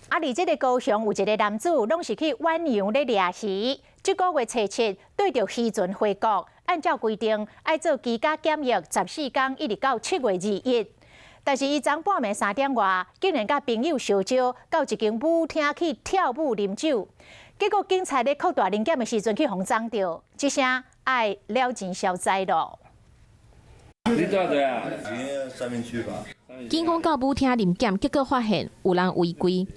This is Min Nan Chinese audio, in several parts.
啊！佇這个高雄有一个男子，攏是去遠洋咧掠魚。這个月初七綴著漁船回國，按照規定愛做居家檢疫14天，一直到7月21。但是伊昨半暝3點外，竟然佮朋友相招到一間舞廳去跳舞啉酒，結果警察咧擴大臨檢的時陣去予摠著，這聲愛了錢消災囉。你住佗啊？三民區吧。警方到舞廳臨檢，結果發現有人違規。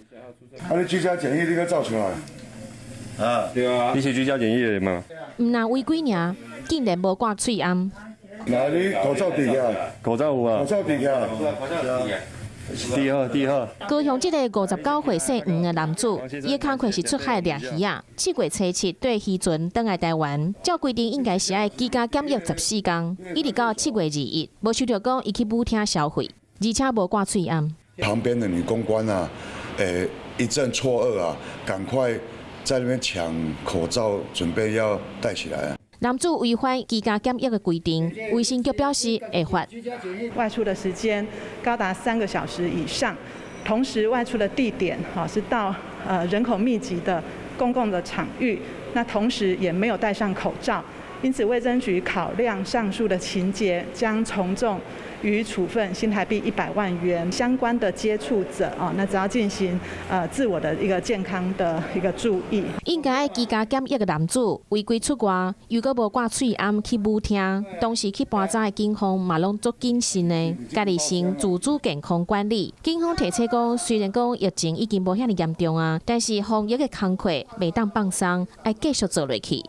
啊！你居家檢疫，你閣走出來？啊，對啊。你是居家檢疫的嗎？毋但違規爾，竟然無掛喙罨。來，你口罩戴起，口罩有啊？口罩戴起。第二，第二。高雄這个59歲姓黃的男子，伊的工課是出海掠魚仔。7月初七綴漁船轉來台灣，照規定應該是愛居家檢疫14天，一直到7月21，無想著講伊去舞廳消費，而且無掛喙罨。旁邊的女公關啊，一陣錯愕啊，趕快在那邊搶口罩，準備要戴起來啊。男子違反居家檢疫的規定，衛生局表示會罰。外出的時間高達3個小時以上，同時外出的地點哈是到人口密集的公共的場域，那同時也沒有戴上口罩，因此衛生局考量上述的情節，將從重予處分新台幣100萬元。相關的接觸者啊，那只要進行自我的一個健康的一個注意。應該愛居家檢疫的男子違規出外，又閣無掛喙罨去舞廳，當時去盤查的警方嘛攏足謹慎的，家己先自主健康管理。警方提醒講，雖然講疫情已經無遐爾嚴重啊，但是防疫的工課袂當放鬆，愛繼續做落去。